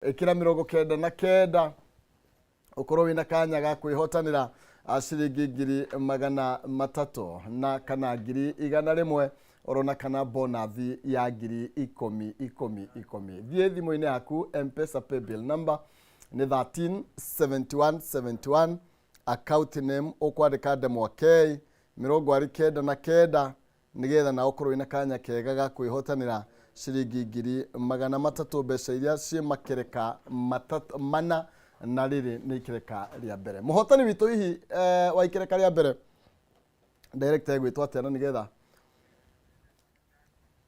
Ĩkĩra 99 ũkorwo wĩna kanya ga kwĩhotanĩra ciringi 300,000 na kana 100,000 orona kana bonathi ya 10,000 ikũmi ikũmi. Thiĩ thimũ-inĩ yaku, Mpesa paybill number nĩ 13 71 71, account name ũkwandĩka ndemwa K 99, nĩgetha nawe ũkorwo wĩna kanya kega ga kwĩhotanĩra ciringi 300,000, mbeca iria ciĩ makereka matatũ mana, na rĩrĩ nĩ ikereka rĩa mbere. Mũhotani witũ hihi wa ikereka rĩa mbere director egwĩtwo atĩa? Na nĩgetha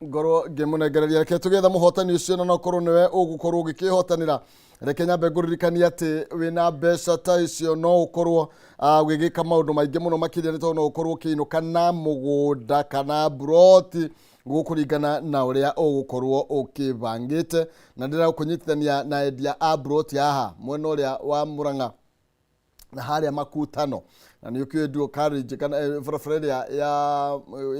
ngorwo ngĩmũnengereria, reke tũgĩetha mũhotani ũcio, na no korwo nĩwe ũgũkorwo ũgĩkĩhotanĩra. Reke nyambe ngũririkanie atĩ wĩna mbeca ta icio no ũkorwo ũgĩgĩka maũndũ maingĩ mũno makĩria, nĩ tondũ no ũkorwo ũkĩinũka na mũgũnda kana mburoti gũkũringana na ũrĩa ũgũkorwo ũkĩbangĩte. Na ndĩrenda gũkũnyitithania na endia a mburoti haha mwena ũrĩa wa Mũrang'a na harĩa Makutano, na nĩ ũkĩũĩ dual carriage kana barabara ĩrĩa ya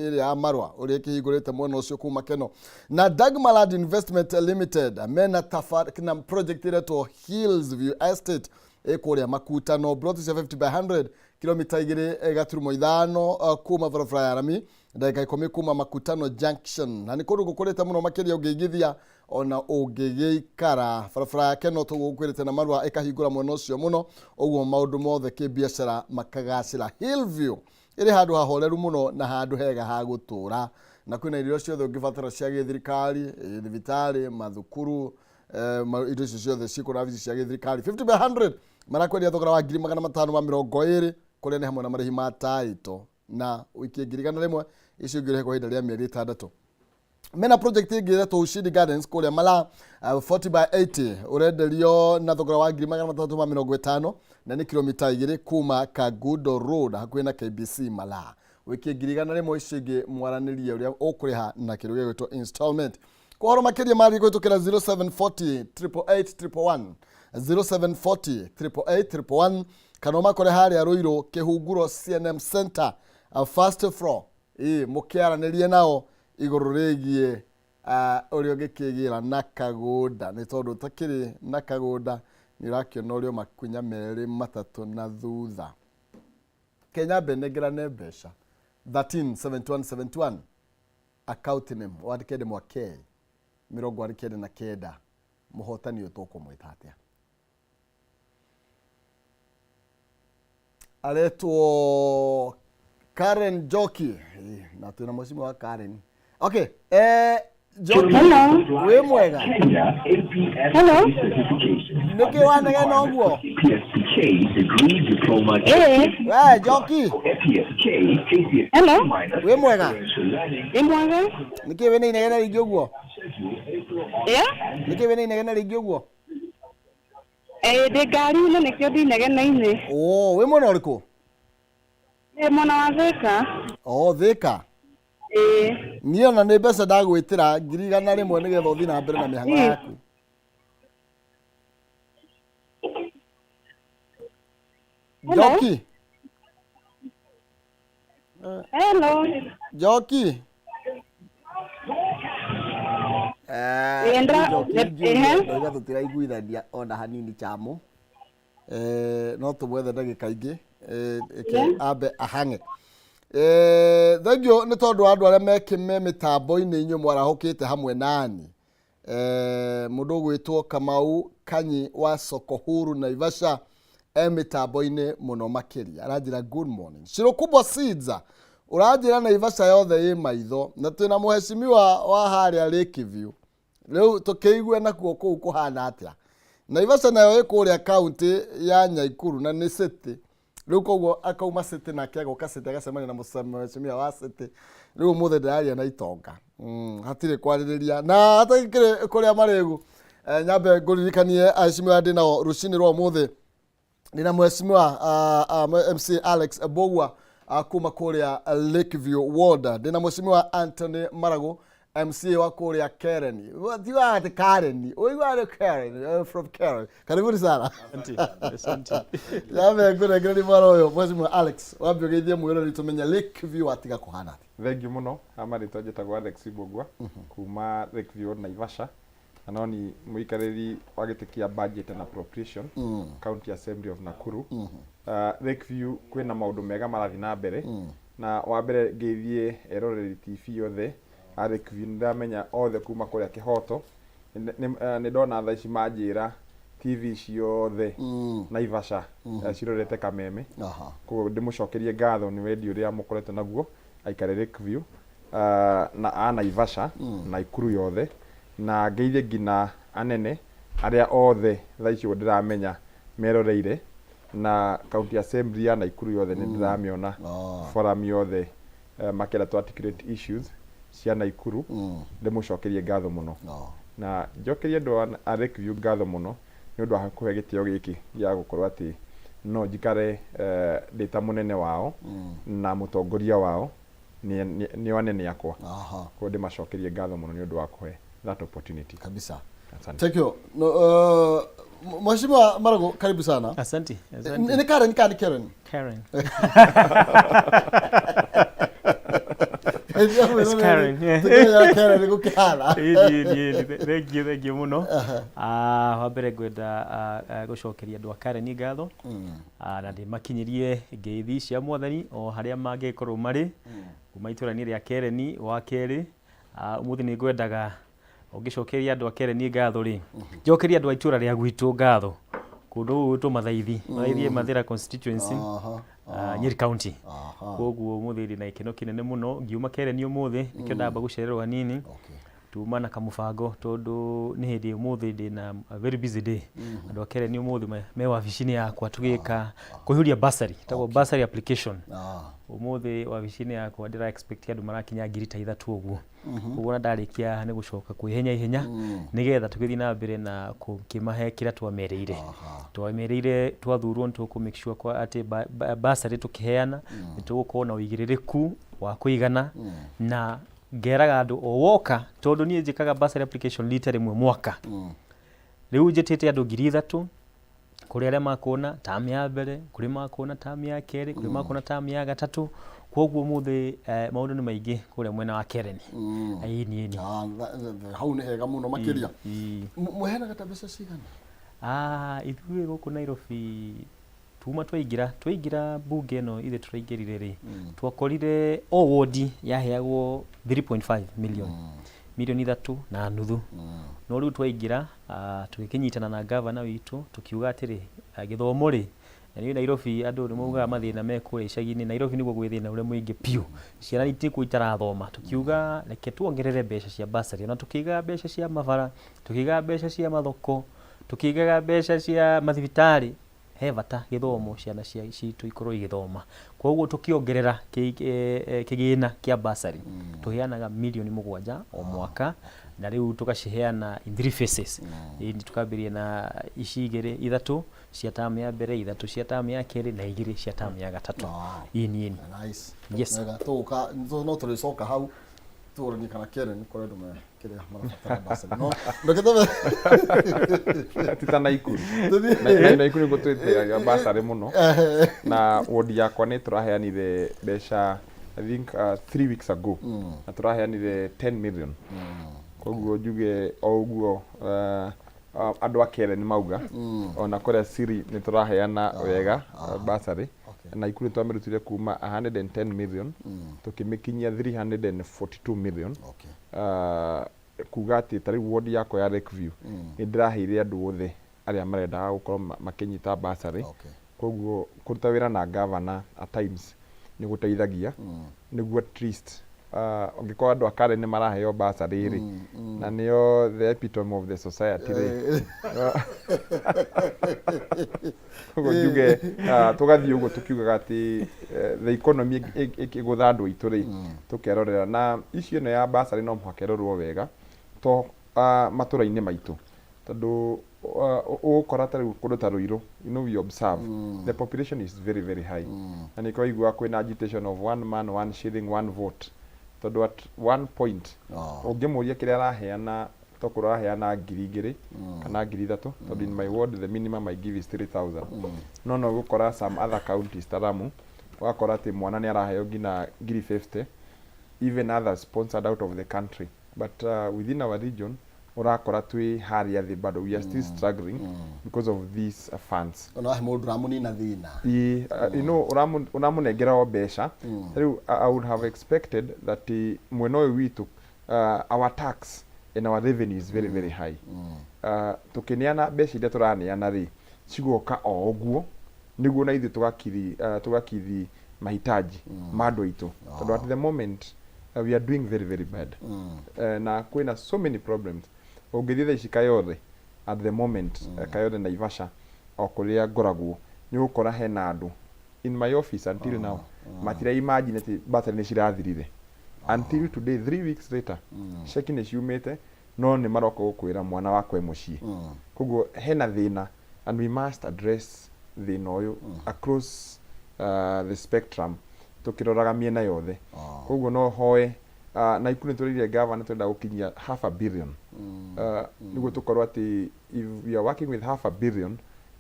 ĩrĩa ya Marwa ũrĩa ĩkĩhingũrĩte mwena ũcio kuma Keno. Na Dagmarland Investment Limited mena tafa na project ĩretwo Hills View Estate ĩ kũrĩa Makutano, plot cia 50 by 100, kilomita 2.5 kuma barabara ya rami, ndagĩka 10 kuma Makutano Junction, na nĩ kũndũ gũkũrĩte mũno makĩria ũngĩigithia ona ũngĩgĩikara. Barabara ya Keno tũgũkwĩrĩte na Marua ĩkahingũra mwena ũcio mũno, ũguo maũndũ mothe kĩbiacara makagacĩra. Hillview ĩrĩ handũ hahoreru mũno na handũ hega ha gũtũra, na kwĩna irio ciothe ũngĩbatara cia gĩthirikari, thibitarĩ, mathukuru, indo icio ciothe ciĩkũ na wabici cia gĩthirikari. 50 by 100 marakwendia thogora wa 520,000, kũrĩa nĩ hamwe na marĩhi ma taito, na ũikie 100,000, icio ingĩ ũrĩhe kwa ihinda rĩa mĩeri 6. Mena project ĩngĩ ĩretwo Ushindi Gardens kũrĩa Malaa, 40 by 80, ũrenderio na thogora wa 350,000, na nĩ kilomita 2 kuma Kangundo Road, hakuhĩ na KBC Malaa. Ũikie 100,000, icio ingĩ mwaranĩrie ũrĩa ũkũrĩha na kĩndũ gĩgwĩtwo installment. Kwa ũhoro makĩria marie kũhĩtũkĩra 0740 888 111, 0740 888 111, kana ũmakore harĩa Rũirũ Kĩhunguro CNM Center, first floor, ĩ mũkĩaranĩrie nao igũrũ rĩgiĩ ũrĩa ũngĩkĩgĩra na kagũnda, nĩ tondũ ũtakĩrĩ na kagũnda nĩ ũrakĩona ũrĩa makunya merĩ matatũ na thutha. Kenya mbe nengerane mbeca 13 71 71, account name wandĩke ndemwa K 99. Mũhotani ũyũ tũkũmwĩta atĩa? Aretwo Karen Njoki. Na twĩna mũcimo wa Karen. Okay, Njoki. Hello. Wĩ mwega? Hello. Nĩkĩ wanegena ũguo? Eh. We Njoki. Hello. Wĩ mwega? Nĩ mwega? Nĩkĩ wĩna inegene rĩingĩ ũguo? Yeah? Nĩkĩ wĩna inegene rĩingĩ ũguo? Eh, ndĩ ngari-inĩ nĩkĩo ndinegenaine. Oh, wĩ mwena ũrĩkũ? Ndĩ mwena wa Thĩka. Oh, Thĩka. Ĩĩ. Niĩ ona nĩ mbeca ndagwĩtĩra 100,000 nĩgetha ũthiĩ na mbere na mĩhang'o yaku. Hello? Njoki. Hello. Njoki. Ĩĩ, Njoki ehe. ndoiga tũtiraiguithania ona hanini chamo. No tũmwethe ndagĩka ingĩ, ĩke ambe ahang'e. Thengiũ nĩ tondũ wa andũ arĩa mekĩme mĩtambo-inĩ, inyuĩ mwarahũkĩte hamwe nani. Mũndũ ũgwĩtwo Kamau Kanyi wa Soko Huru Naivasha e mĩtambo-inĩ mũno makĩria, aranjĩra good morning. Shiro Kubwa Seeds ũranjĩra Naivasha yothe ĩ maitho, na twĩna mũhecimiwa wa harĩa Lakeview. Rĩu tũkĩigue nakuo kũu kũhana atĩa? Naivasha nayo ĩ kũrĩa kaunti ya Nyaikuru na nĩ city. Rĩu koguo akauma city nake agoka city agacemania na mũhecimiwa wa city. Rĩu ũmũthĩ ndĩraria na itonga, hatirĩ kwarĩrĩria na hatakĩrĩ kũrĩa marĩgu. Nyambe ngũririkanie aheshimiwa ndĩ nao rũcinĩ rwa ũmũthĩ. Ndĩna mheshimiwa MC Alex Mbogua kuma kũrĩa Lakeview Ward, ndĩna mheshimiwa Anthony Marago, MCA wa kũrĩa Karen. Tiwa atĩ Karen, ũiguaga nĩ Karen, from Karen. Karibuni sana. Asante. Asante. Nyambe ngũnengererie mwara ũyũ, mheshimiwa Alex, wambe ũgeithie mwĩrori tũmenye Lakeview watiga kũhana atĩa. Thengiũ mũno. Ha marĩtwa njĩtagwo Alex Mbũgua kuma Lakeview Naivasha. Na Na no ni mũikarĩri wa gĩtĩ kĩa budget and appropriation, County Assembly of Nakuru. Lakeview kwĩna maũndũ mega marathiĩ na mbere. Na wa mbere ngeithie eroreri TV yothe a Lakeview. Nĩ ndamenya othe kuma kũrĩa Kĩhoto. Nĩ ndona thaa ici manjĩra TV ciothe Naivasha cirorete Kameme. Koguo ndĩmũcokerie ngatho nĩ wendi ũrĩa mũkoretwo naguo aikare Lakeview na a Naivasha, Naikuru yothe, na ngeithie nginya anene arĩa othe thaa ici ũguo ndĩramenya meroreire na County Assembly ya Naikuru yothe. Nĩ ndĩramĩona forum yothe makĩenda to articulate issues cia Naikuru. Ndĩmũcokerie ngatho mũno na njokerie andũ a Lakeview ngatho mũno nĩ ũndũ wa kũhe gĩtĩo gĩkĩ gĩa gũkorwo atĩ no njikare ndĩ ta mũnene wao na mũtongoria wao. Nĩo anene akwa. Koguo ndĩmacokerie ngatho mũno nĩ ũndũ wa kũhe that opportunity. Kabisa. Asante. Thank you. No, Mheshimiwa Marago, karibu sana. Asante, asante. Ni Karen, Karen, Karen. Karen. It's Karen, yeah. Tukĩmenya Karen gũkĩhana. Ĩni, ĩni, ĩni. Thank you, thank you mũno. Wa mbere ngwenda gũcokeria andũ a Karen ngatho na ndĩmakinyĩrie ngeithi cia Mwathani o harĩa mangĩkorwo marĩ kuma itũra-inĩ rĩa Kereni. Wa kerĩ, ũmũthĩ nĩ ngwendaga ũngĩcokeria andũ a Kereni ngatho rĩ, njokerie andũ a itũra rĩa gwitũ ngatho kũndũ gũgũ gwĩtwo Mathaithi. Mathaithi Mathĩra constituency, Nyeri County. Koguo ũmũthĩ ndĩ na gĩkeno kĩnene mũno ngiuma Kereni. Ũmũthĩ nĩkĩo ndamba gũcererwo hanini. Tuma na kamũbango tondũ nĩ hĩndĩ ũmũthĩ ndĩ na a very busy day. Andũ a Kereni ũmũthĩ me wabici-inĩ yakwa tũgĩka kũihũria bursary, ĩtagwo bursary application. Ũmũthĩ wabici-inĩ yakwa ndĩra expect andũ marakinya 3000 ũguo. Koguo ona ndarĩkia nĩ gũcoka kwĩhenya ihenya nĩgetha tũgĩthiĩ na mbere na kũkĩmahe kĩrĩa twamerĩire. Twamerĩire twathurwo nĩ tũkũ make sure kwa atĩ bursary tũkĩheana nĩ tũgũkorwo na ũigĩrĩrĩku wa kũigana, na ngeraga andũ o woka tondũ niĩ njĩkaga bursary application rita rĩmwe mwaka. Rĩu njĩtĩte andũ 3000, kũrĩ arĩa makuona term ya mbere, kũrĩ makuona term ya kerĩ, kũrĩ makuona term ya gatatũ. Koguo ũmũthĩ maũndũ nĩ maingĩ kũrĩa mwena wa Kereni. Ĩni, ĩni. Ah, hau nĩ hega mũno makĩria. Mũheanaga ta mbeca cigana? Ah, ithuĩ gũkũ Nairobi tuma twaingĩra bunge ĩno ithuĩ tũraingĩrire rĩ, twakorire o wodi yaheagwo 3.5 million, 3.5 mirioni. No rĩu twaingĩra, tũgĩkĩnyitana na gavana witũ, tũkiuga atĩrĩ, gĩthomo rĩ, na niĩ Nairobi andũ nĩ maugaga mathĩna me kũrĩa icagi-inĩ. Nairobi nĩguo gwĩ thĩna ũrĩa mũingĩ biũ, ciana itikuo itarathoma. Tũkiuga reke tuongerere mbeca cia bursary, ona tũkĩigaga mbeca cia mabara, tũkĩigaga mbeca cia mathoko, tũkĩigaga mbeca cia mathibitarĩ, he bata gĩthomo, ciana cia citũ ikorwo igĩthoma. Koguo tũkĩongerera kĩgĩna kĩa bursary, tũheanaga 7 mirioni o mwaka, na rĩu tũgaciheana in three phases. Ĩni, tũkambĩrĩria na ici igĩrĩ, ithatũ cia term ya mbere, ithatũ cia term ya kerĩ, na igĩrĩ cia term ya gatatũ. Ĩni, ĩni. Nice. Yes. Wega, tũgũka no tũrĩcoka hau tũranie kana Karen kũrĩ andũ me kĩrĩa marabatara bursary, no ndũkĩtũme. Ti ta Naikuru. Tũthiĩ. Naikuru nĩguo twĩtĩaga bursary mũno, na wodi yakwa nĩ tũraheanire mbeca, I think 3 weeks ago, na tũraheanire 10 million. Koguo njuge o ũguo andũ a Kere nĩ mauga ona kũrĩa Siri nĩ tũraheana wega bursary. Naikuru nĩ twamĩrutire kuma 110 million tũkĩmĩkinyia 342 million. Kuga atĩ ta rĩu wodi yakwa ya Lakeview nĩ ndĩraheire andũ othe arĩa marendaga gũkorwo makĩnyita bursary. Koguo kũruta wĩra na gavana at times nĩ gũteithagia nĩguo at least ũngĩkorwo andũ a Karen nĩ maraheo bursary rĩ, na nĩo the epitome of the society rĩ, koguo njuge tũgathiĩ ũguo tũkiugaga atĩ the economy ĩkĩgũtha andũ aitũ rĩ, tũkerorera na issue ĩno ya bursary no mũhaka ĩrorwo wega to matũra-inĩ maitũ, tondũ ũgũkora ta rĩu kũndũ ta Ruiru, we observe the population is very very high, na nĩkĩo waiguaga kwĩna agitation of one man, one shilling, one vote, tondũ at one point ũngĩmũria kĩrĩa araheana, tokorwo araheana 2000 kana 3000, tondũ in my ward the minimum I give is 3000. No ũgũkora some other counties ta Lamu, ũgakora atĩ mwana nĩ araheo nginya 50,000, even others sponsored out of the country, but within our region Ũrakora twĩ harĩa thĩ bado, we are still struggling because of these funds. Ona wahe mũndũ ũramũnina thĩna. Ĩ, ũramũnengera o mbeca. Rĩu I would have expected that mwena ũyũ witũ, our tax and our revenue is very very high. Tũkĩneana mbeca iria tũraneana rĩ, cigoka o ũguo nĩguo na ithuĩ tũgakithi mahitaji ma andũ aitũ, tondũ at the moment we are doing very very bad. Na kwĩna so many problems. Ũngĩthiĩ thaa ici Kayole at the moment, Kayole, Naivasha, o kũrĩa ngoragwo, nĩ ũgũkora hena andũ in my office until now matira imagine atĩ battery nĩ cirathirire. Until today, 3 weeks later, ceki nĩ ciumĩte, no nĩ maroka gũkwĩra mwana wakwa e mũciĩ. Koguo hena thĩna and we must address thĩna ũyũ across the spectrum, tũkĩroraga mĩena yothe. Koguo no hoe na ikuũ nĩ tũrĩire gavana twenda gũkinyia half a billion, nĩguo tũkorwo atĩ if we are working with half a billion,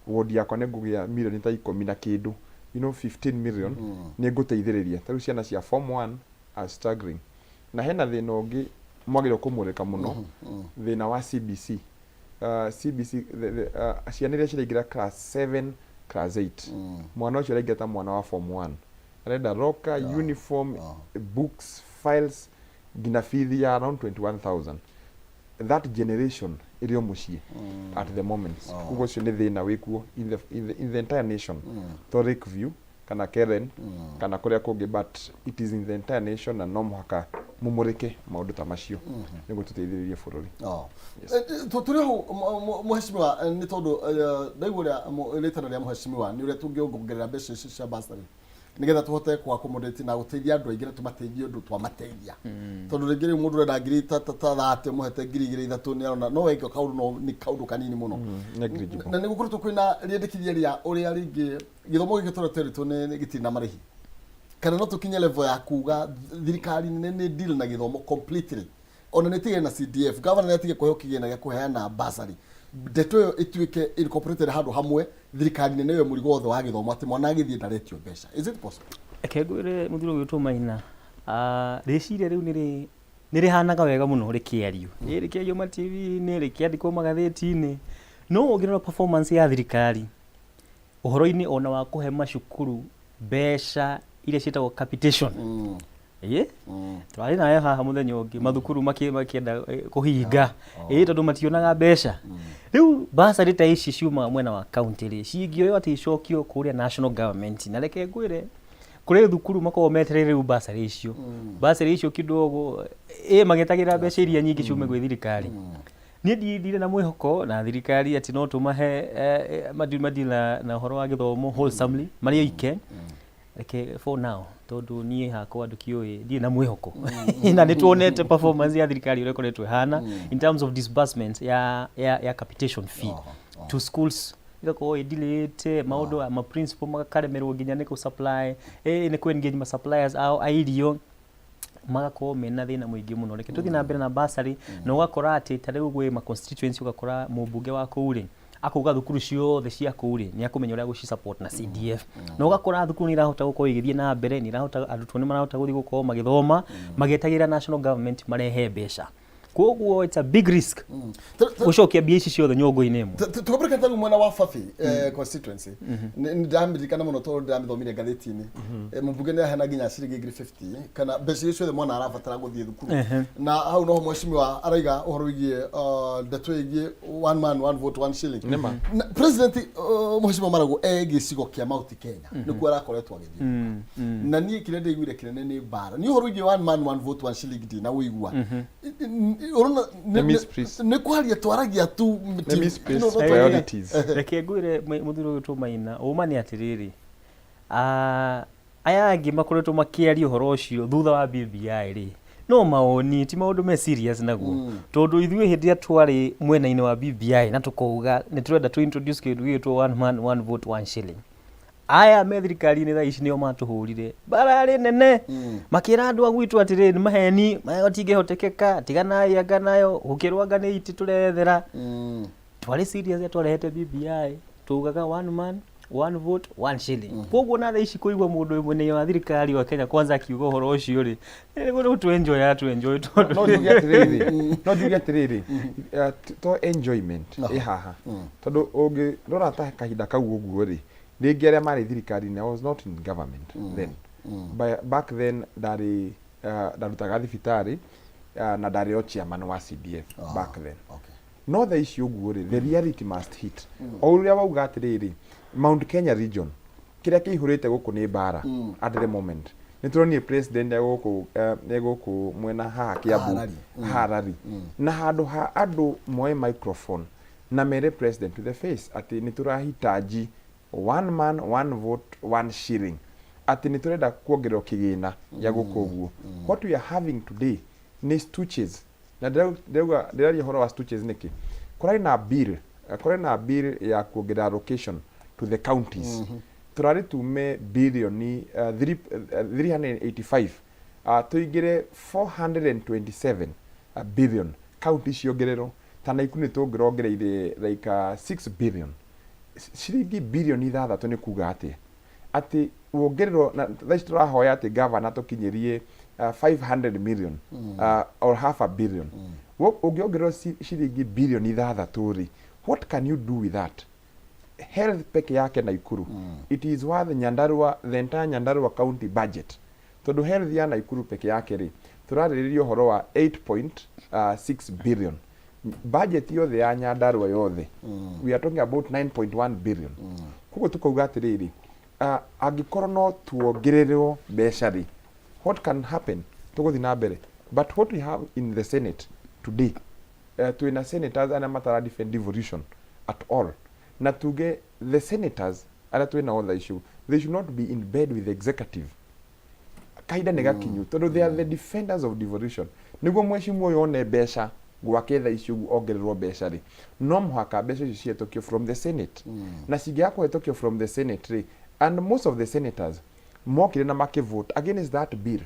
wodi yakwa nĩ ngũgĩa milioni ta 10 na kĩndũ, 15 million, nĩ ngũteithĩrĩria. Ta rĩu ciana cia form 1 are struggling. Na hena thĩna ũngĩ mwagĩrĩirwo kũmũrĩka mũno, thĩna wa CBC. CBC, ciana iria ciraingĩra class 7, class 8, mwana ũcio araingĩra ta mwana wa form 1, arenda locker, uniform, books, files, nginya bithi ya around 21,000. That generation ĩrĩ o mũciĩ at the moment. Koguo ũcio nĩ thĩna wĩkuo in the entire nation, to Lakeview kana Karen kana kũrĩa kũngĩ, but it is in the entire nation, na no mũhaka mumũrĩke maũndũ ta macio nĩguo tũteithĩrĩrie bũrũri. Oh. Tũrĩ hau, mũheshimiwa, nĩ tondũ ndaigua ũrĩa rĩtana rĩa mũheshimiwa nĩ ũrĩa tũngĩongerera mbeca icio cia bursary nĩgetha tũhote kũ accommodate na gũteithia andũ aingĩ na tũmateithie ũndũ twamateithia, tondũ rĩngĩ rĩu mũndũ ũrenda ngiri ta 30, ũmũhete 2000, 3 nĩ arona no weke kaũndũ, no nĩ kaũndũ kanini mũno. Negligible. Na nĩ gũkoretwo kwĩna rĩendekithia rĩa ũrĩa rĩngĩ gĩthomo gĩkĩ tũrĩa twerĩtwo nĩ gĩtirĩ na marĩhi, kana no tũkinye level ya kuga thirikari nene nĩ deal na gĩthomo completely, ona nĩ ĩtige na CDF, governor nĩ atige kũheo kĩgĩna gĩa kũheana bursary, ndeto ĩyo ĩtuĩke incorporated handũ hamwe, thirikari nene ĩyo mũrigo wothe wa gĩthomo, atĩ mwana agĩthiĩ ndaretio mbeca. Is it possible? Reke ngwĩre, mũthuri ũgwĩtwo Maina, rĩciria rĩu nĩ rĩhanaga wega mũno rĩkĩario, ĩ rĩkĩario ma TV-inĩ, rĩkĩandĩkwo magathĩti-inĩ, no ũngĩrora performance ya thirikari ũhoro-inĩ ona wa kũhe macukuru mbeca iria ciĩtagwo capitation, ĩ twarĩ nayo haha mũthenya ũngĩ, mathukuru makĩenda kũhinga, ĩ tondũ mationaga mbeca. Rĩu bursary ta ici ciumaga mwena wa county rĩ, cingĩoywo atĩ icokio kũrĩa national government, na reke ngwĩre, kũrĩ thukuru makoragwo metereire rĩu bursary icio kidogo, ĩ magĩetagĩrĩra mbeca iria nyingĩ ciume gwĩ thirikari. Niĩ ndirĩ na mwĩhoko na thirikari atĩ no tũmahe madi na ũhoro wa gĩthomo wholesomely marĩ oike. Reke for now, tondũ niĩ hakwa ndũkĩũĩ, ndirĩ na mwĩhoko, na nĩ tuonete performance ya thirikari ũrĩa ĩkoretwo ĩhana in terms of disbursement ya capitation fee to schools, igakorwo ĩndilĩte maũndũ ma principal makaremerwo nginya nĩ kũ supply, nĩ kũ engage ma suppliers ao a irio, magakorwo mena thĩna mũingĩ mũno. Reke tũthiĩ na mbere na bursary, na ũgakora atĩ ta rĩu gwĩ ma constituency, ũgakora mũmbunge wa kũu rĩ, akauga thukuru ciothe cia kũu rĩ, nĩ akũmenya ũrĩa gũci support na CDF, na ũgakora thukuru nĩ irahota gũkorwo igĩthiĩ na mbere, nĩ irahota, arutwo nĩ marahota gũthiĩ gũkorwo magĩthoma magĩetagĩrĩra national government marehe mbeca. Koguo it's a big risk gũcokia mbia ici ciothe nyũngũ-inĩ ĩmwe. Tukabũrĩka ta rĩu mwena wa Fafi constituency, nĩ ndĩramirikana mũno tondũ ndĩramĩthomire ngathĩti-inĩ. Mũmbunge nĩ aheana nginya ciringi 50,000 kana mbeca iria ciothe mwana arabatara gũthiĩ thukuru, na hau noho mheshimiwa araiga ũhoro wĩgiĩ ndeto ĩgiĩ one man, one vote, one shilling. Nĩma. Na president, mheshimiwa Maragu e gĩcigo kĩa Mount Kenya nĩkuo arakoretwo agĩthiĩ, na niĩ kĩrĩa ndĩiguire kĩnene nĩ mbara nĩ ũhoro wĩgiĩ one man, one vote, one shilling. Ndina ũigua ũrona. Nĩ misplaced. Nĩ kwaria twaragia tu. Nĩ misplaced priorities. Reke ngwĩre, mũthuri ũyũ tũmaina, ũma nĩ atĩrĩrĩ, aya angĩ makoretwo makĩaria ũhoro ũcio thutha wa BBI rĩ, no mawoni, ti maũndũ me serious naguo, tondũ ithuĩ hĩndĩ ĩrĩa twarĩ mwena-inĩ wa BBI na tũkauga nĩ tũrenda to introduce kĩndũ gĩgĩtwo one man, one vote, one shilling, aya me thirikari-inĩ thaa ici nĩo matũhũrire mbara yarĩ nene, makĩra andũ a gwitũ atĩrĩrĩ, nĩ maheni maya, gũtingĩhotekeka, tiganai anga nayo, gũkĩrwo anga nĩ itĩ tũrethera. Twarĩ serious rĩrĩa twarehete BBI, tugaga one man, One vote, one shilling. Koguo na thaa ici kũigua mũndũ wĩ mwena wa thirikari wa Kenya Kwanza akiuga ũhoro ũcio rĩ, nĩ gũtũ enjoy atũ enjoy tondũ No njuge atĩrĩrĩ, no njuge atĩrĩrĩ, to enjoyment ĩ haha, tondũ ũngĩrora ta kahinda kau ũguo rĩ, rĩngĩ arĩa marĩ thirikari-inĩ, I was not in government then. Back then ndarĩ ndarutaga thibitarĩ na ndarĩ o chairman wa CDF back then. No thaa ici ũguo rĩ, the reality must hit. O ũrĩa wauga atĩrĩrĩ, Mount Kenya region kĩrĩa kĩihũrĩte gũkũ nĩ mbara. At the moment nĩ tũronire president egũkũ egũkũ mwena haha Kiambu. Harari. Harari, na handũ ha andũ moe microphone na mere president to the face atĩ nĩ tũrahitaji one man, one vote, one shilling, atĩ nĩ tũrenda kuongererwo kĩgĩna gĩa gũkũ ũguo, what we are having today nĩ stooges. Na ndĩrauga, ndĩraria ũhoro wa stooges nĩkĩ? Kũrarĩ na bill ya kuongerera allocation to the counties. Tũrarĩ tume bilioni 385 tũingĩre 427 billion, county ciongererwo. Ta Naikuru nĩ tũngĩrongereire like 6 billion, ciringi bilioni 6. Nĩ kuga atĩa? Atĩ wongererwo na thaa ici tũrahoya atĩ gavana tũkinyĩrie 500 million or half a billion. Ũngĩongererwo ciringi bilioni 6 rĩ, what can you do with that? Health peke yake Naikuru, it is worth Nyandarua, the entire Nyandarua county budget, tondũ health ya Naikuru peke yake rĩ, tũrarĩrĩria ũhoro wa 8.6 billion. Budget yothe ya Nyandarua yothe, we are talking about 9.1 billion. Koguo tukauga atĩrĩrĩ, angĩkorwo no tuongererwo mbeca rĩ, what can happen? Tũgũthiĩ na mbere. But what we have in the Senate today, twĩna senators arĩa matara defend devolution at all. Na tuge the senators arĩa twĩnao thaa icio, they should not be in bed with the executive. Kahinda nĩ gakinyu, tondũ they are the defenders of devolution. Nĩguo mheshimiwa ũyũ one mbeca gwake thaa icio ũguo, ongererwo mbeca rĩ, no mũhaka mbeca icio cihetũkio from the Senate. Na cingĩaga kũhetũkio from the Senate rĩ, and most of the senators mokire na makĩvote against that bill,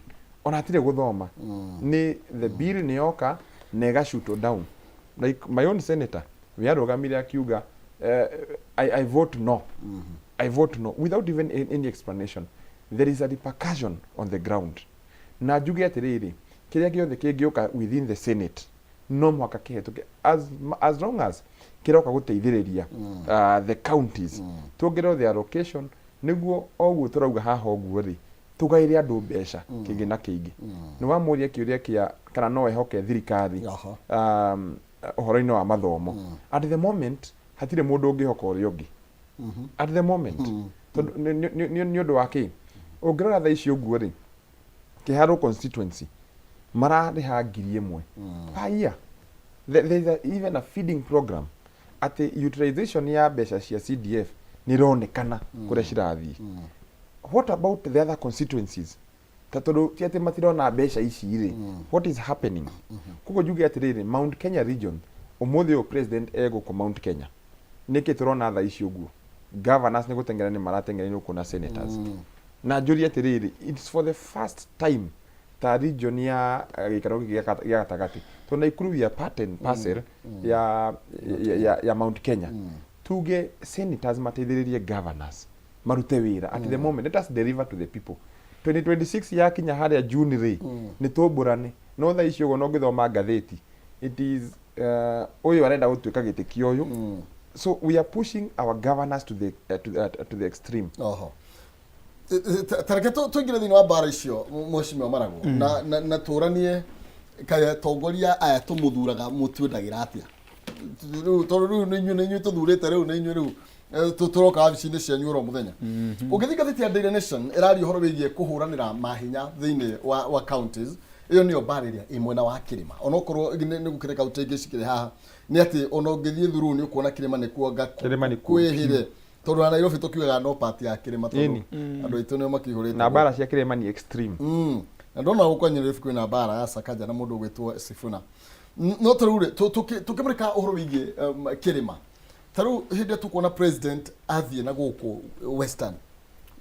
ona hatirĩ gũthoma, nĩ the bill nĩ yoka na ĩgacutwo down. Like my own senator we arũgamire akiuga, I vote no, I vote no," without even any explanation. There is a repercussion on the ground. Na njuge atĩrĩrĩ, kĩrĩa gĩothe kĩngĩũka within the Senate no mũhaka kĩhetũke, as long as kĩroka gũteithĩrĩria the counties, tuongererwo the allocation, nĩguo oguo tũrauga haha ũguo rĩ, tũgaĩre andũ mbeca kĩngĩ na kĩingĩ. Nĩ wamũria kĩũria kĩa kana no ehoke thirikari ũhoro-inĩ wa mathomo. At the moment hatirĩ mũndũ ũngĩhoka ũrĩa ũngĩ at the moment, tondũ nĩ ũndũ wa kĩ? Ũngĩrora thaa ici ũguo rĩ, Kĩharũ constituency mararĩha 1,000 per year. There is even a feeding program, atĩ utilization ya mbeca cia CDF nĩ ĩronekana kũrĩa cirathiĩ. What about the other constituencies? Ta tondũ ti atĩ matirona mbeca ici rĩ, what is happening? Koguo njuge atĩrĩrĩ, Mount Kenya region, ũmũthĩ ũyũ president egũkũ Mount Kenya, nĩkĩ tũrona thaa ici ũguo governors nĩ gũteng'era, nĩ marateng'era gũkũ na senators? Na njũrie atĩrĩrĩ, it's for the first time ta region ya gĩikaro gĩkĩ gĩa gatagatĩ, tondũ Naikuru we are part and parcel ya Mount Kenya, tuge senators mateithĩrĩrie governors marute wĩra. At the moment, let us deliver to the people. 2026 yakinya harĩa June rĩ, nĩ tũmbũrane. No thaa ici ũguo no ngĩthoma ngathĩti, it is ũyũ arenda gũtuĩka gĩtĩ kĩa ũyũ. So we are pushing our governors to the extreme. Oho. Tareke tũingĩre thĩinĩ wa mbara icio, mheshimiwa Maragwo, na tũranie kaĩ atongoria aya tũmũthuraga mũtuendagĩra atĩa rĩu, tondũ rĩu nĩ inyuĩ tũthurĩte, rĩu nĩ inyuĩ rĩu tũroka wabici-inĩ cianyu oro mũthenya. Ũngĩthiĩ ngathĩti ya Daily Nation, ĩraria ũhoro wĩgiĩ kũhũranĩra mahinya thĩinĩ wa counties. Ĩyo nĩyo mbara ĩrĩa ĩ mwena wa kĩrĩma, onokorwo nĩ gũkĩrĩ kaunti ingĩ cikĩrĩ haha. Nĩ atĩ ona ũngĩthiĩ thuru nĩ ũkuona kĩrĩma nĩkuo nga Kĩrĩma nĩkuo. Kwĩhĩre, tondũ na Nairobi tũkiugaga no part ya kĩrĩma, tondũ andũ aitũ nĩo makĩihũrĩte Na mbara cia kĩrĩma ni extreme. Na ndona gũkũ Nyeri kwĩna mbara ya Sakaja na mũndũ ũgwĩtwo Sifuna. No ta rĩu rĩ, tũkĩmũrĩka ũhoro wĩgiĩ kĩrĩma, ta rĩu hĩndĩ ĩrĩa tũkuona president athiĩ na gũkũ Western,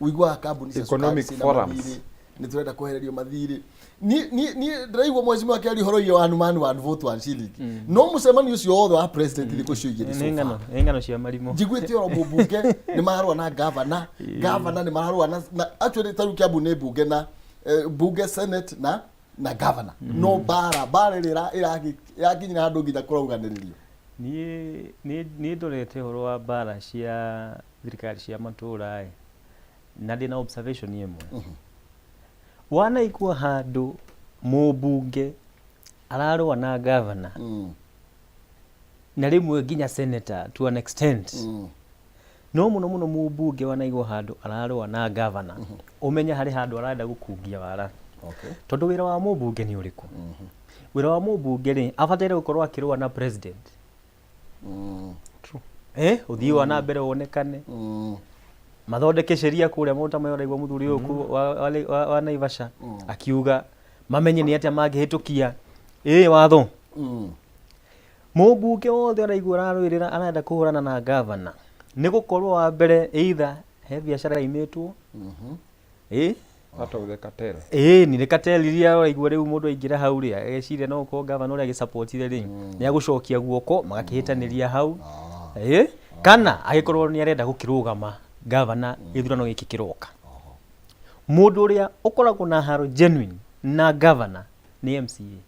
ũiguaga kambuni cia cukari Economic ciĩna forums. mathirĩ. Nĩ tũrenda kwehererio mathirĩ. Niĩ ndĩraigua mheshimiwa akĩaria ũhoro ũyũ wa one man one vote one shilling, no mũcemanio ũcio wothe wa president thikũ icio igĩrĩ Nĩ so far, ng'ano, nĩ ng'ano cia marimũ. Njiguĩte oro mũmbunge nĩ mararũa na gavana, gavana nĩ mararũa na actually tarĩu Kiambu nĩ mbunge na bunge, senate na gavana, no bara ĩrĩa ĩrakinyĩra handũ nginya kũrauganĩrĩrio. Niĩ niĩ ndorete ũhoro wa mbara cia thirikari cia matũũra ĩ, na ndĩna observation ĩmwe. Wanaigua handũ mũmbunge ararũa na gavana na rĩmwe nginya senator to an extent, no mũno mũno mũmbunge, wanaigua handũ ararũa na gavana, ũmenye harĩ handũ arenda gũkungia wara. Tondũ wĩra wa mũmbunge nĩ ũrĩkũ? Wĩra wa mũmbunge rĩ, abataire gũkorwo akĩrũa na president, ũthii wa na mbere wonekane, mathondeke sheria kũrĩa maũndũ ta maya ũraigua mũthuri ũyũ wa Naivasha akiuga mamenye nĩ atĩa mangĩhĩtũkia watho. Mũmbunge wothe ũraigua ararũĩrĩra, arenda kũhũrana na gavana, nĩ gũkorwo wa mbere either he biacara imĩtwo Out of the cartel. Ĩĩ, nĩ cartel iria ũraigua rĩu mũndũ aingĩra hau rĩ, ageciria no gũkorwo gavana ũrĩa agĩsupportire rĩ, nĩ agũcokia guoko magakĩhĩtanĩria hau, kana agĩkorwo nĩ arenda gũkĩrũgama gavana gĩthurano gĩkĩ kĩroka. Mũndũ ũrĩa ũkoragwo na haro genuine na gavana nĩ MCA.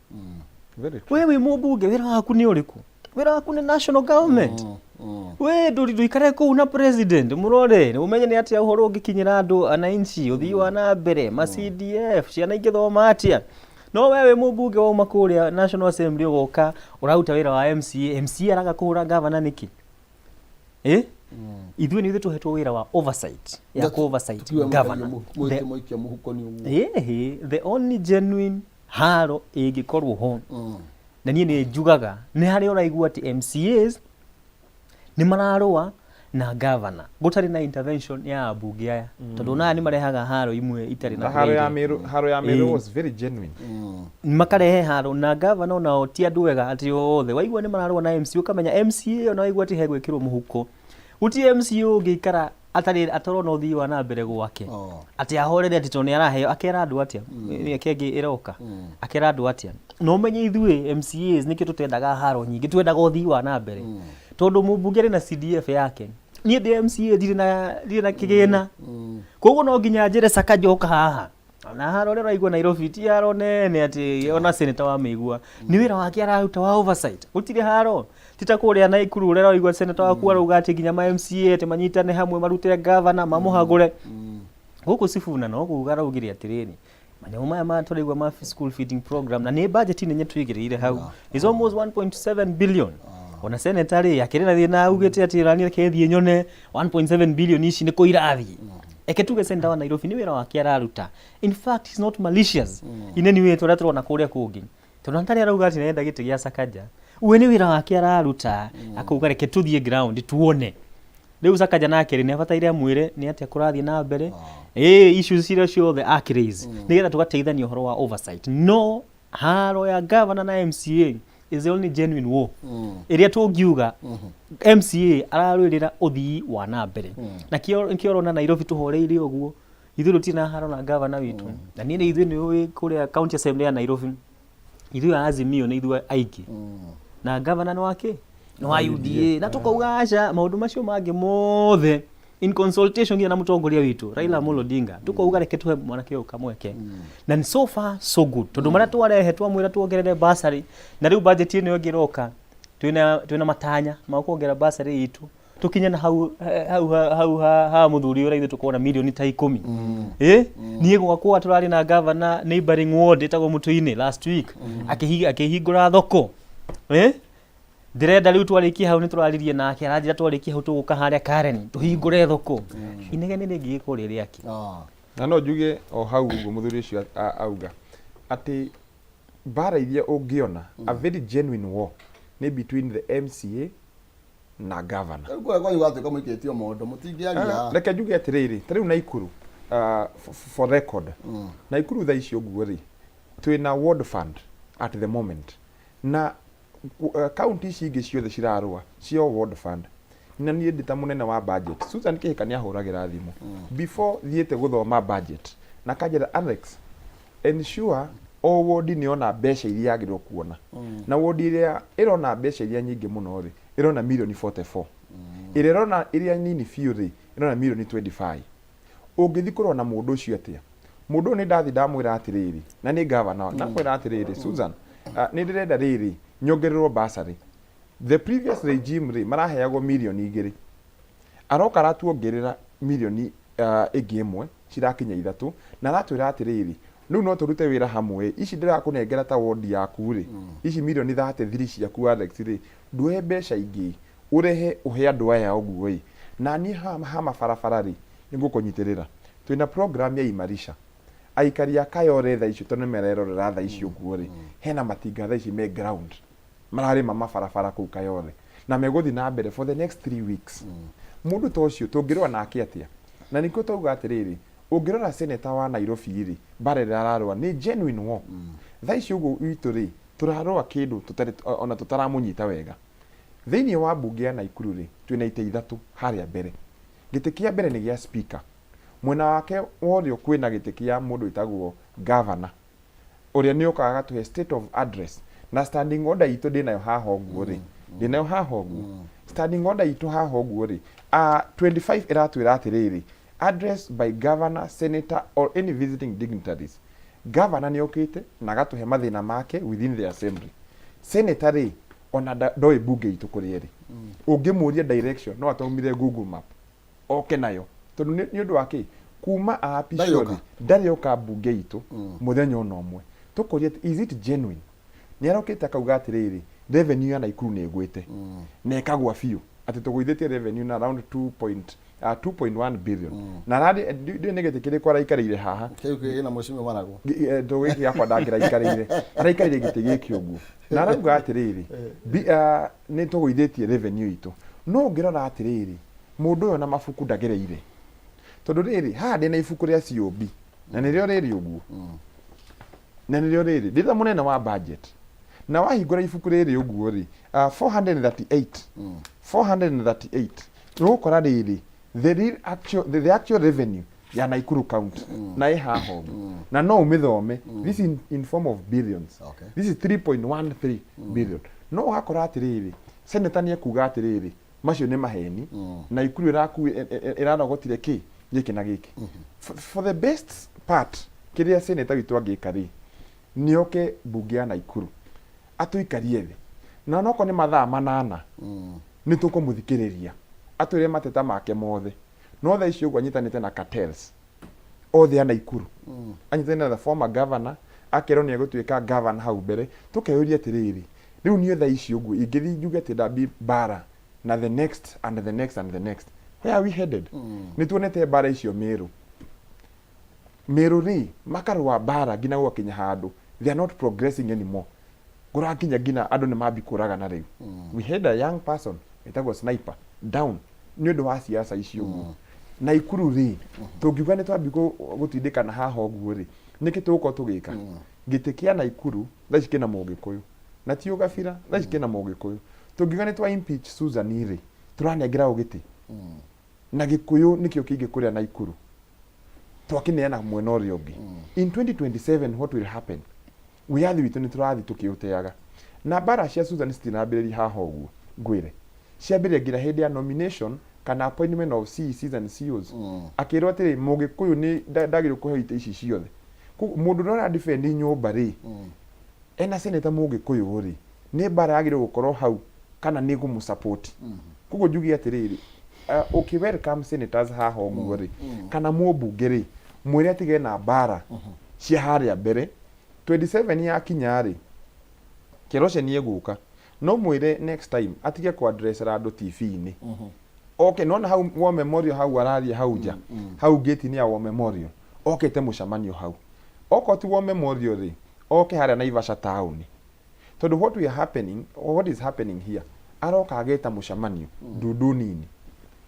Very true. We wĩ mũmbunge, wĩra waku nĩ ũrĩkũ? Wĩra waku nĩ national government. We ndũri ndũikare kũu na president mũrore ũmenye nĩ atĩa ũhoro ũngĩkinyĩra andũ ananchi, ũthii wa na mbere, ma CDF, ciana ingĩthoma atĩa. No we wĩ mũmbunge wauma kũrĩa National Assembly, ũgoka ũraruta wĩra wa MCA. MCA araga kũhũra gavana nĩkĩ? Ithuĩ nĩ ithuĩ tũhetwo wĩra wa oversight ya ku oversight governor. Mwĩke mũikia mũhuko nĩ ũguo. Ĩhĩ, the only genuine haro ĩngĩkorwo ho, na niĩ nĩ njugaga nĩ harĩa ũraigua atĩ MCAs nĩ mararũa na governor gũtarĩ na intervention ya ambunge aya, tondũ onaya nĩ marehaga haro imwe itarĩ na na haro ya brain. Meru, haro ya Meru was very genuine. Makarehe haro na governor, onao ti andũ ega atĩ othe. Waigua nĩ mararũa na MCA, ũkamenya MCA ona waigua atĩ hegwĩkĩrwo mũhuko, gũtirĩ MCA ũngĩikara atarĩ atarona ũthii wa na mbere gwake atĩ ahorere atĩ tondũ nĩ araheo. Akera andũ atĩa mĩaka ĩngĩ ĩroka? Akera andũ atĩa? Na ũmenye ithuĩ MCAs nĩkĩo tũtendaga haro nyingĩ, twendaga ũthii wa na mbere, tondũ mũmbunge arĩ na CDF yake, niĩ ndĩ MCA ndirĩ na kĩgĩna. Koguo no nginya njĩre Sakaja ũka haha na haro ũrĩa ũraigua Nairobi ti haro nene atĩ ona senator wa mĩigua nĩ wĩra wake araruta wa oversight. Gũtirĩ haro, ti ta kũrĩa Naikuru ũrĩa ũraigua senator waku arauga atĩ nginya ma MCA atĩ manyitane hamwe marute governor mamũhagũre. Gũkũ Sifuna no kuga araugire atĩrĩrĩ, manyamũ maya ma tũraigua ma school feeding program na nĩ budget nene tũigĩrĩire hau is almost 1.7 billion. Ona senator rĩ akĩrĩ na thĩna, augĩte atĩ nani reke thiĩ nyone 1.7 billion ici nĩ kũ irathiĩ. Eke tuge senator wa Nairobi nĩ wĩra wake araruta. In fact, he's not malicious in any way tũrĩa tũrona kũrĩa kũngĩ, tondũ ntarĩ arauga atĩ nĩarenda gĩtĩ gĩa Sakaja. We nĩ wĩra wake araruta, akauga reke tũthiĩ ground tuone. Rĩu Sakaja nake rĩ nĩ abataire amwĩre nĩ atĩa kũrathiĩ na mbere, issues iria ciothe akĩraise, nĩgetha tũgateithania ũhoro wa oversight. No haro ya governor na MCA is the only genuine war ĩrĩa tũngiuga MCA ararũĩrĩra ũthii wa na mbere. Na kĩo ũrona Nairobi tũhoreire ũguo, ithuĩ tũtirĩ na haro na governor witũ. Na niĩ nĩ ithuĩ nĩ ũĩ kũrĩa county assembly ya Nairobi, ithuĩ a Azimio nĩ ithuĩ aingĩ, na governor nĩ wake, nĩ wa UDA, na tũkauga aca, maũndũ macio mangĩ mothe in consultation nginya na mũtongoria witũ Raila Amolo Odinga, tukauga reke tuhe mwanake ũyũ kamweke. Na so far so good, tondũ marĩa twarehe twamwĩra tuongerere bursary, na rĩu budget ĩno ĩngĩ ĩroka twĩna matanya ma kuongerera bursary itũ tukinye na hau hau hau ha mũthuri ũrĩa ithuĩ tũkona milioni ta 10. Niĩ gwakwa tũrarĩ na governor neighboring ward ĩtagwo Mũtũ-inĩ last week, akĩhingũra thoko. Ndĩrenda rĩu twarĩkia hau, nĩ tũraririe nake, aranjĩra twarĩkia hau tũgũka harĩa Karen tũhingũre thoko. Inegene rĩngĩgĩkorwo rĩ rĩake. Na no njuge o hau ũguo mũthuri ũcio auga atĩ mbara iria ũngĩona a very genuine war nĩ between the MCA na governor. Rĩu kũrĩa kwanyu gwatuĩka mũikĩtio mondo mũtingĩaria. Reke njuge atĩrĩrĩ, ta rĩu Naikuru, for record, Naikuru thaa ici ũguo rĩ, twĩna ward fund at the moment, na county ici ingĩ ciothe cirarũa cio ward fund. Na niĩ ndĩ ta mũnene wa budget, Susan Kĩhĩka nĩ ahũragĩra thimũ before thiĩte gũthoma budget. Na akanjĩra, "Alex, ensure o wodi nĩ yona mbeca iria yagĩrĩirwo kuona." Na wodi ĩrĩa ĩrona mbeca iria nyingĩ mũno rĩ, ĩrona mirioni 44. Ĩrĩa ĩrona ĩrĩa nini biũ rĩ, ĩrona mirioni 25. Ũngĩthiĩ kũrora na mũndũ ũcio atĩa? Mũndũ ũyũ nĩ ndathiĩ ndamwĩra atĩrĩrĩ, na nĩ gavana, ndamwĩra atĩrĩrĩ, "Susan, nĩ ndĩrenda rĩrĩ nyongererwo bursary." The previous regime rĩ, maraheagwo mirioni 2. Aroka aratuongerera mirioni ĩngĩ ĩmwe, cirakinya ithatũ, na aratwĩra atĩrĩrĩ, rĩu no tũrute wĩra hamwe. Ici ndĩrakũnengera ta wondi yaku rĩ, ici mirioni 33 ciaku, Alex rĩ, ndũhe mbeca ingĩ ũrehe ũhe andũ aya ũguo ĩ, na niĩ ha mabarabara rĩ, nĩngũkũnyitĩrĩra. Twĩna program ya Imarisha. Aikari a Kayore thaa icio, tondũ nĩmarerorera thaa ici ũguo rĩ, hena matinga thaa ici me ground mararĩma mabarabara kũu Kayore, na megũthiĩ na mbere for the next 3 weeks. Mũndũ ta ũcio tũngĩrũa nake atĩa? Na nĩkĩo twauga atĩrĩrĩ, ũngĩrora seneta wa Nairobi rĩ, mbara ĩrĩa ararũa nĩ genuine war. Thaa ici ũguo witũ rĩ, tũrarũa kĩndũ tũtarĩ ona tũtaramũnyita wega. Thĩinĩ wa mbunge ya Naikuru rĩ, twĩna itĩ ithatũ harĩa mbere. Gĩtĩ kĩa mbere nĩ gĩa speaker. Mwena wake wa ũrĩo kwĩna gĩtĩ kĩa mũndũ wĩtagwo governor, ũrĩa nĩ okaga agatũhe state of address. Na standing order itũ ndĩnayo haha ũguo rĩ, ndĩnayo haha ũguo, standing order itũ haha ũguo rĩ, 25 ĩratwĩra atĩrĩrĩ, address by governor, senator or any visiting dignitaries. Governor nĩ okĩte na agatũhe mathĩna make within the assembly. Senator rĩ, ona ndoĩ mbunge itũ kũrĩa ĩrĩ. Ũngĩmũria direction, no atũmire Google Map oke nayo, tondũ nĩ ũndũ wa kĩ kuma aapicwo Ndarĩ oka. rĩ, ndarĩ oka mbunge itũ mũthenya ona ũmwe. Tũkũria atĩ, is it genuine? Nĩ arokĩte akauga atĩrĩrĩ, revenue ya Naikuru nĩ ĩgwĩte na ĩkagwa biũ, atĩ tũgũithĩtie revenue na around 2 point, 2.1 billion. Na ararĩ ndiũĩ nĩ gĩtĩ kĩrĩkũ araikarĩire haha. Kĩu kĩna mheshimiwa Marago. Ndũ gĩkĩ gĩakwa ndangĩraikarĩire, araikarĩire gĩtĩ gĩkĩ ũguo, na arauga atĩrĩrĩ, nĩ tũgũithĩtie revenue itũ. No ũngĩrora atĩrĩrĩ, mũndũ ũyũ na mabuku ndagereire, tondũ rĩrĩ haha ndĩna ibuku rĩa COB, na nĩrĩo rĩrĩ ũguo, na nĩrĩo rĩrĩ ndĩ ta mũnene wa budget. Na wahingũra ibuku rĩrĩ ũguo rĩ, 438 438 nĩũgũkora rĩrĩ the real actual, the actual revenue ya Nakuru County, na ĩ haha ũguo, na no ũmĩthome. This in form of billions. This is 3.13 billion. No ũgakora atĩrĩrĩ, senator nĩ ekuga atĩrĩrĩ, macio nĩ maheni, Naikuru ĩraku ĩrarogotire kĩ gĩkĩ na gĩkĩ. For the best part, kĩrĩa senator witũ angĩka rĩ, nĩ oke mbunge ya Naikuru atũikarie thĩ, na onokorwo nĩ mathaa 8, nĩ tũkũmũthikĩrĩria atwĩre mateta make mothe. No thaa ici ũguo anyitanĩte na cartels othe a Naikuru, anyitanĩte na the former governor, akerwo nĩ egũtuĩka governor hau mbere. Tũkeyũria atĩrĩrĩ, rĩu niĩ thaa ici ũguo ingĩthiĩ njuge atĩ ndambi mbara na the next and the next and the next, where are we headed? Nĩ tuonete mbara icio Meru. Meru rĩ, makarũa mbara nginya gũgakinya handũ they are not progressing anymore, kũrakinya nginya andũ nĩ mambi kũragana. Rĩu we had a young person etagwo Sniper down nĩ ũndũ wa siasa icio ũguo. Naikuru rĩ, tũngiuga nĩ twambi gũtindĩkana haha ũguo rĩ, nĩkĩ tũgũkorwo tũgĩka? Gĩtĩ kĩa Naikuru thaa ici kĩna Mũgĩkũyũ, na ti ũgabira. Thaa ici kĩna Mũgĩkũyũ. Tũngiuga nĩ twa impeach Susan rĩ, tũranengera ũ gĩtĩ? Na Gĩkũyũ nĩkĩo kĩingĩ kũrĩa Naikuru, twakĩneana mwena ũrĩa ũngĩ. In 2027, what will happen? Wĩyathi witũ nĩ tũrathiĩ tũkĩũteaga. Na mbara cia Susan citinambĩrĩria haha ũguo, ngwĩre ciambĩrĩria nginya hĩndĩ ya nomination kana appointment of CECs and COs. Akĩrwo atĩrĩ, Mũgĩkũyũ nĩ ndagĩrĩirwo kũheo itĩ ici ciothe. Koguo mũndũ ũrĩa ũradefend nyũmba rĩ, ena seneta Mũgĩkũyũ rĩ, nĩ mbara yagĩrĩirwo gũkorwo hau kana nĩ gũmũsupport? Koguo njuge atĩrĩrĩ, ũkĩ welcome senators haha ũguo rĩ, kana mũmbunge rĩ, mwĩre atige na mbara cia harĩa mbere. 27 yakinya rĩ, Keroche nĩ egũka. No mwĩre next time atige kũ-addressera andũ TV-inĩ. Okay, nona hau War Memorial, hau araria hau nja, hau gate-inĩ ya War Memorial, okĩte mũcemanio hau. Okorwo ti War Memorial rĩ, oke harĩa Naivasha town, tondũ what is happening here, aroka ageta mũcemanio ndundu nini.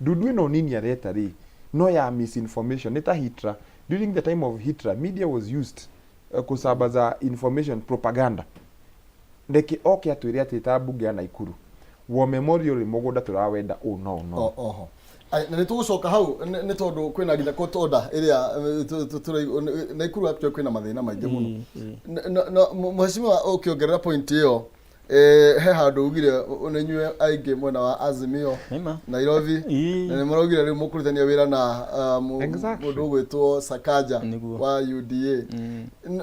Ndundu ĩno nini areta rĩ, no ya misinformation. Nĩ ta Hitler. During the time of Hitler, media was used kusambaza information, propaganda. Reke oke atwĩre atĩ ta mbunge ya Naikuru, War Memorial rĩ, mũgũnda tũrawenda ũũ no ũũ no. Oho. Ai, na nä tå gå coka hau nä tondå kwä na nginya court order ä rä a Naikuru actually kwä na mathä na maingä må no. Mheshimiwa, å kä ongerera point ä yo, he handå ugire nä inyuĩ aingĩ mwena wa Azimio Nĩma. Nairobi na nä maraugire rä u må kũrutithania wä ra na mũndũ ũgwĩtwo Sakaja wa UDA.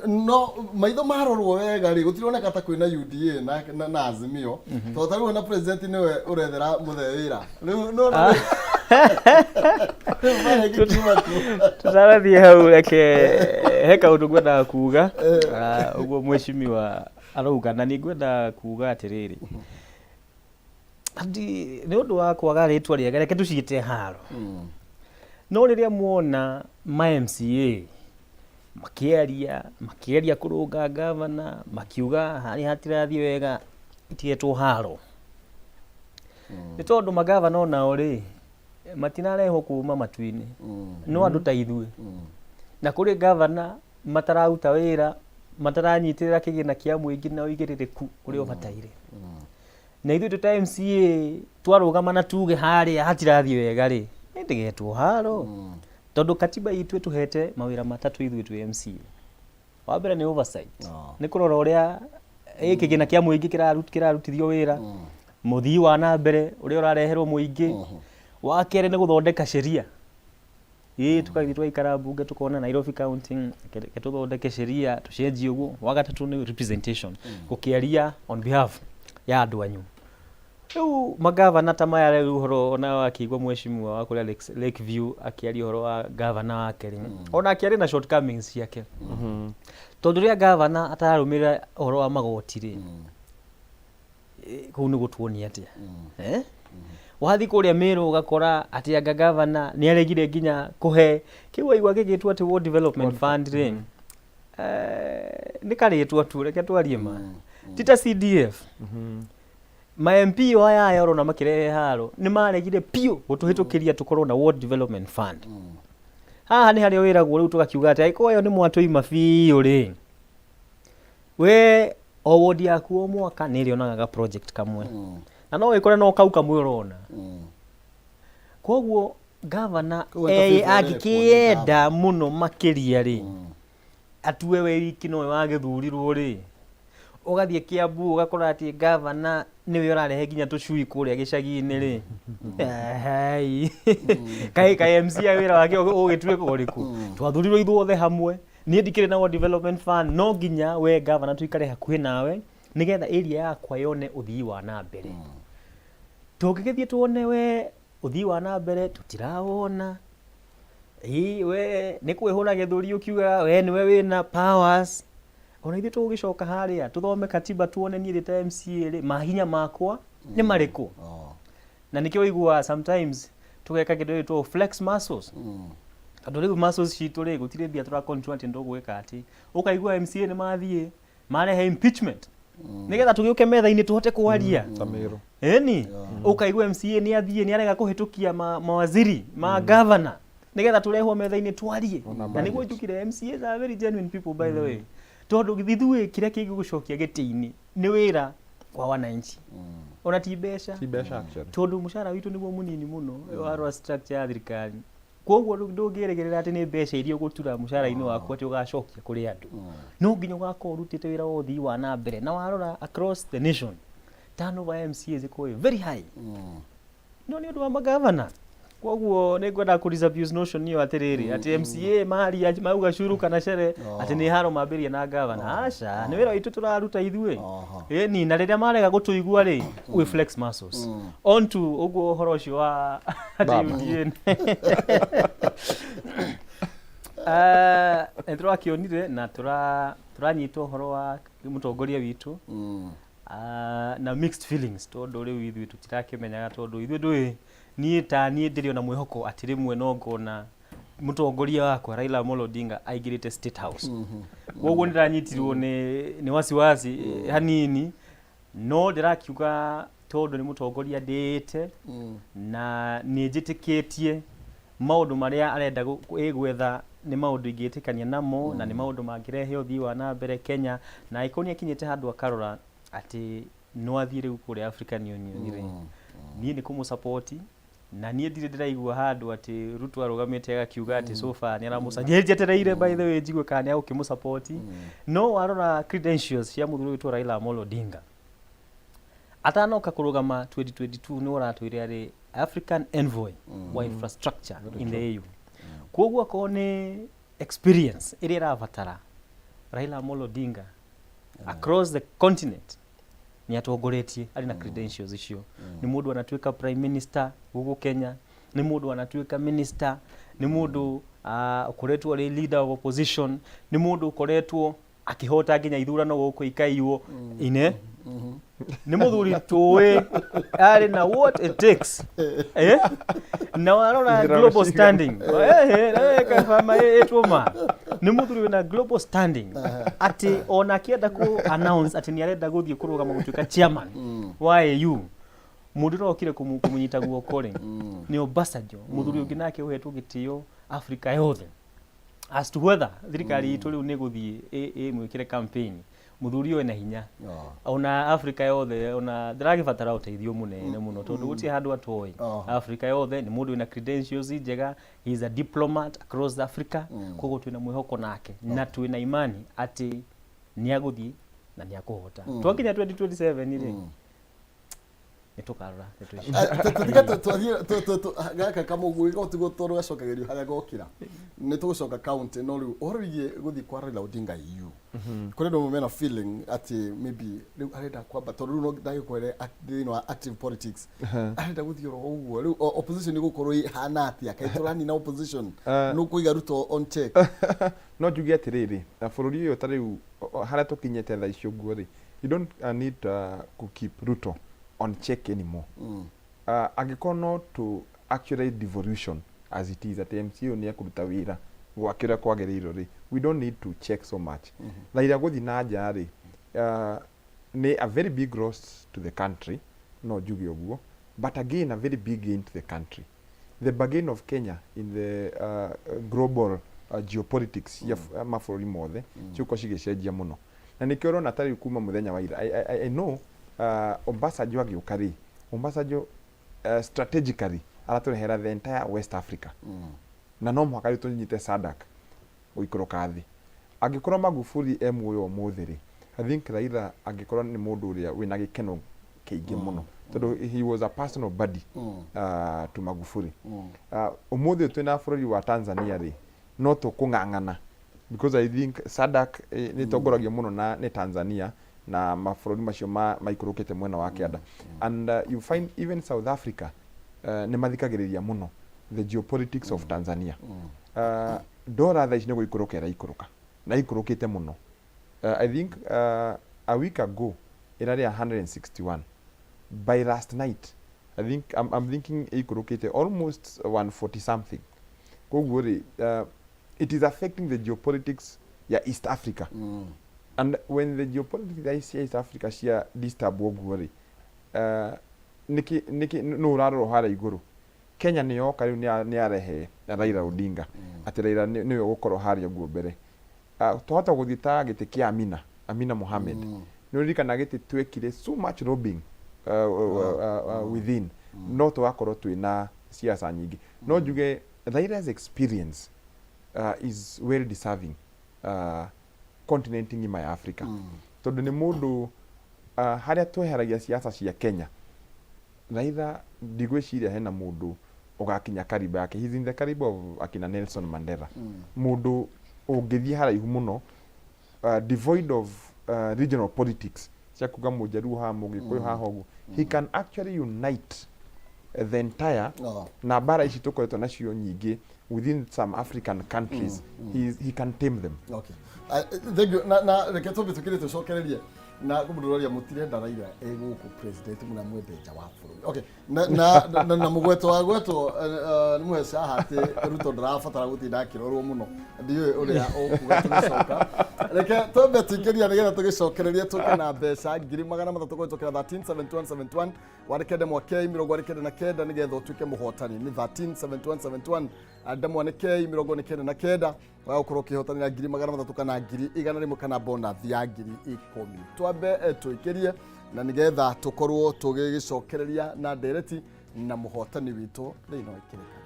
No maitho marorwo wega rĩ, gũtironeka ta kwĩna UDA na Azimio, tondũ ta rĩu ona president nĩwe ũrethera mũthee wĩra rĩu no no rĩu mara ĩgĩkiuma tu. Tũtarathiĩ hau, reke he kaũndũ ngwendaga kuga. Ah, ũguo mheshimiwa arauga, na nĩ ngwenda kuga atĩrĩrĩ, ati nĩ ũndũ wa kwaga rĩtwa rĩega, reke tũciĩte haro. No rĩrĩa muona ma MCA makĩaria kũrũnga gavana, makiuga harĩa hatirathiĩ wega, itigetwo haro, nĩ tondũ magavana onao rĩ, matinarehwo kuma matu-inĩ, no andũ ta ithuĩ. Na kũrĩ gavana matararuta wĩra, mataranyitĩrĩra kĩgĩna kĩa mũingĩ na ũigĩrĩrĩku ũrĩa ũbataire. Na ithuĩ twĩ ta MCA twarũgama na tuge harĩa hatirathiĩ wega rĩ, nĩndĩgetwo haro, tondũ katiba itũ ĩtũhete mawĩra matatũ ithuĩ twĩ MCA. Wa mbere nĩ oversight, nĩ kũrora ũrĩa kĩgĩna kĩa mũingĩ kĩrarutithio wĩra, mũthii wa na mbere ũrĩa ũrareherwo mũingĩ. Wa kerĩ nĩ gũthondeka sheria, ĩĩ, tũgathiĩ tũgaikara mbunge, tukona Nairobi County, reke tũthondeke sheria, tũcenjie ũguo. Wa gatatũ nĩ representation, gũkĩaria on behalf ya andũ anyu. Rĩu magavana ta maya rĩu, ũhoro ona wakĩigua mheshimiwa wa kũrĩa Lakeview akĩaria ũhoro wa gavana wake rĩ, ona akĩaria na shortcomings ciake, tondũ rĩrĩa gavana atararũmĩrĩra ũhoro wa magoti rĩ, kũu nĩ gũtuonia atĩa? Eh? Wathiĩ kũrĩa Meru ũgakora atĩ anga gavana nĩ aregire nginya kũhe kĩu waigua gĩgĩtwo atĩ Ward Development Fund rĩ, nĩ karĩtwa tu, reke twarie ma, ti ta CDF. Ma MP aya aya ũrona makĩrehe haro nĩ maregire biũ gũtũhĩtũkĩria tũkorwo na Ward Development Fund. Haha nĩ harĩa wĩragwo rĩu tũgakiuga atĩ angĩkorwo ĩyo nĩ mwatũima biũ rĩ, we o ward yaku o mwaka nĩ ĩrĩonaga ga project kamwe, na no wĩkore no kau kamwe ũrona. Koguo gavana Koguo nĩ ta favor ũrekwo nĩ angĩkĩenda mũno makĩria rĩ, atue we wiki nowe wagĩthurirwo rĩ, ũgathiĩ Kiambu ũgakora atĩ gavana nĩwe ũrarehe nginya tũcui kũrĩa gĩcagi-inĩ rĩ. Ehei. Kaĩ MCA wĩra wake ũgĩtuĩka ũrĩkũ? Twathurirwo ithuothe hamwe. Niĩ ndikĩrĩ na Ward Development Fund, no nginya we gavana tũikare hakuhĩ nawe nĩgetha area yakwa yone ũthii wa na mbere. Tũngĩgĩthiĩ tuone we ũthii wa na mbere tũtirawona, ĩ we nĩ kwĩhũra gĩthũri ũkiugaga we nĩwe wĩna powers, ona ithuĩ tũgũgĩcoka harĩa tũthome katiba, tuone niĩ ndĩ ta MCA rĩ, mahinya makwa nĩ marĩkũ? Na nĩkĩo ũiguaga sometimes tũgeka kĩndũ gĩtwo flex muscles, tondũ rĩu muscles citũ rĩ, gũtirĩ mbia tũra control atĩ ndũgwĩka atĩ ũkaigua MCA nĩ mathiĩ marehe impeachment nĩgetha tũgĩũke metha-inĩ tũhote kwaria. Ta Meru. Ĩni, ũkaigua MCA nĩ athiĩ nĩ arega kũhĩtũkia mawaziri ma governor nĩgetha tũrehwo metha-inĩ twarie. Ona Na nĩguo budget. njugire MCAs are very genuine people, by the way, tondũ ithuĩ kĩrĩa kĩngĩgũcokia gĩtĩ-inĩ nĩ wĩra kwa wananchi, ona ti mbeca. Ti mbeca actually. Tondũ mũcara witũ nĩguo mũnini mũno warora structure ya thirikari. Koguo rĩu ndũngĩrĩgĩrĩra atĩ nĩ mbeca iria ũgũtura mũcara-inĩ waku atĩ ũgacokia kũrĩ andũ. No nginya ũgakorwo ũrutĩte wĩra wa ũthii wa na mbere. Na warora across the nation, turnover ya MCAs ĩkoragwo ĩ very high, no nĩ ũndũ wa magavana. Koguo nĩ ngwenda kũ disabuse notion ĩyo atĩrĩrĩ, atĩ MCA maria mauga curu kana cere atĩ nĩ haro mambĩrĩria na gavana. Aca, nĩ wĩra witũ tũraruta ithuĩ. Ĩni, na rĩrĩa marega gũtũigua rĩ, we flex muscles on to ũguo ũhoro ũcio wa atĩ Baba. UDA. Nĩ tũrakĩonire na tũranyita ũhoro wa mũtongoria witũ na mixed feelings, tondũ rĩu ithuĩ tũtirakĩmenyaga, tondũ ithuĩ ndũĩ, niĩ ta niĩ ndĩrĩ ona mwĩhoko atĩ rĩmwe no ngona mũtongoria wakwa Raila Amolo Odinga aingĩrĩte State House. Koguo nĩndanyitirwo nĩ wasiwasi hanini, no ndĩrakiuga tondũ nĩ mũtongoria ndĩĩte na nĩ njĩtĩkĩtie maũndũ marĩa arenda gwetha nĩ maũndũ ingĩtĩkania namo, na nĩ maũndũ mangĩrehe ũthii wa na mbere Kenya. Na angĩkorwo nĩ akinyĩte handũ akarora atĩ no athiĩ rĩu kũrĩa African Union rĩ, niĩ nĩ kũmũsupport. Na niĩ ndirĩ ndĩraigua handũ atĩ Ruto arũgamĩte agakiuga atĩ so far nĩ aramũca. Niĩ njetereire, by the way, njigue kana nĩ agũkĩmũsupport. No warora credentials cia mũthuri ũyũ Raila Amolo Odinga, atanoka kũrũgama 2022, nĩ ũratwĩre arĩ African envoy wa infrastructure in the AU. Koguo akorwo nĩ experience ĩrĩa ĩrabatara Raila Amolo Odinga across the continent, nĩ atongoretie, arĩ na credentials icio. Nĩ mũndũ anatuĩka prime minister gũkũ Kenya, nĩ mũndũ anatuĩka minister, nĩ mũndũ ũkoretwo arĩ leader of opposition, nĩ mũndũ ũkoretwo akĩhota nginya ithurano gũkũ ikaiywo ine. Nĩ mũthuri tũĩ arĩ na what it takes, eh? Na warora Ithurano global cigana. standing, kafama ĩtũma nĩ mũthuri wĩna global standing atĩ ona akĩenda kũ announce atĩ nĩ arenda gũthiĩ kũrũgama gũtuĩka chairman wa AU, mũndũ ũrĩa okire kũmũnyita guoko rĩ nĩ Obasanjo, mũthuri ũngĩ nake ũhetwo gĩtĩo Afrika yothe. As to whether thirikari itũ rĩu nĩ gũthiĩ ĩmwĩkĩre campaign, mũthuri ũyũ ena hinya ona Afrika yothe, ona ndĩragĩbatara ũteithio mũnene mũno tondũ gũtirĩ handũ atoĩ. Afrika yothe nĩ mũndũ wĩna credentials njega. He is a diplomat across Africa. Koguo twĩna mwĩhoko nake na twĩna imani atĩ nĩ agũthiĩ na nĩ akũhota. Twakinya 2027 rĩ, nĩ tũkarora ndeto icio. Tũtiga twathiĩ gaka kamũguĩ gotiguo tondũ gacokagĩrio harĩa gokĩra. Nĩ tũgũcoka county, no rĩu ũhoro wĩgiĩ gũthiĩ kwa Raila Odinga EU, kũrĩ andũ amwe mena feeling atĩ maybe rĩu arenda kwamba, tondũ rĩu no ndagĩkwere thĩinĩ wa active politics, arenda gũthiĩ oro ũguo. Rĩu opposition ĩgũkorwo ĩhana atĩa? Kaĩ tũranina opposition? Nũ kũiga Ruto on check? No njuge atĩrĩrĩ, na bũrũri ũyũ ta rĩu harĩa tũkinyĩte thaa ici ũguo rĩ, you don't need to keep Ruto on check anymore. Angĩkorwo no to actually devolution as it is, atĩ MCA ũyũ nĩ ekũruta wĩra gwake ũrĩa kwagĩrĩirwo rĩ, we don't need to check so much. Raila gũthiĩ na nja rĩ, nĩ a very big loss to the country, no njuge ũguo, but again a very big gain to the country. The bargain of Kenya in the global geopolitics cia mabũrũri mothe ciũko cigĩcenjia mũno, na nĩkĩo ũrona ta rĩu kuma mũthenya wa ira, I know Obasanjo agĩũka rĩ, Obasanjo strategically aratũrehera the entire West Africa, na no mũhaka rĩu tũnyite SADC gũikũrũka thĩ. Angĩkorwo Magufuli e muoyo ũmũthĩ rĩ, I think Raila angĩkorwo nĩ mũndũ ũrĩa wĩna gĩkeno kĩingĩ mũno, tondũ he was a personal buddy to Magufuli. Ũmũthĩ ũyũ twĩna bũrũri wa Tanzania rĩ, no tũkũng'ang'ana because I think SADC nĩ ĩtongoragio mũno na nĩ Tanzania na mabũrũri macio maikũrũkĩte mwena wa kĩanda. And you find even South Africa nĩ mathikagĩrĩria mũno the geopolitics of Tanzania. Ndora thaa ici nĩ gũikũrũka ĩraikũrũka na ikũrũkĩte mũno. I think a week ago ĩrarĩ 161. By last night, I think I'm thinking ĩikũrũkĩte almost 140 something. Koguo rĩ, it is affecting the geopolitics ya East Africa, and when the geopolitics ya East Africa cia disturb ũguo rĩ, nĩkĩ nĩkĩ nũ ũrarorwo harĩa igũrũ? Kenya nĩ yoka rĩu nĩ yarehe Raila Odinga, atĩ Raila nĩwe ũgũkorwo harĩa ũguo mbere. Twahota gũthiĩ ta gĩtĩ kĩa Amina Mohamed. Nĩ ũririkana gĩtĩ twekire so much lobbying within, no tũgakorwo twĩna siasa nyingĩ. No njuge Raila's experience is well deserving continent ng'ima ya Africa, tondũ nĩ mũndũ harĩa tweheragia siasa cia Kenya, Raila ndigwĩciria hena mũndũ ũgakinya kariba yake. He's in the caliber of akina Nelson Mandela, mũndũ ũngĩthiĩ haraihu mũno, devoid of regional politics cia kuga mũjaruo haha, mũgĩkũyũ haha ũguo. He can actually unite the entire na mbara ici tũkoretwo nacio nyingĩ within some African countries, he can tame them. Okay. Thank you. Na reke twambe tukire tucokererie na mũndũ mũtirenda Raila ĩ gũkũ president, mũramwende nja wa bũrũri. Okay. Na mũgweto wa gwetwo nĩ mũhe caha atĩ Ruto ndarabatara gũtinda akĩrorwo mũno. Ndiũĩ ũrĩa ũkuga tũgĩcoka. Reke twambe tuingĩria nĩgetha tũgĩcokererie tũke na mbeca 300,000 kũhĩtũkĩra 137171, wandĩke ndemwa K 99 nĩgetha ũtuĩke mũhotani. Nĩ 137171, ndemwa nĩ K 99, wa gũkorwo ũkĩhotanĩra 300,000 kana 100,000 kana bonus ya 10,000. Twambe tũikĩrie na nĩgetha tũkorwo tũgĩgĩcokereria na ndereti. Na mũhotani witũ thĩinĩ wa ikĩrĩka.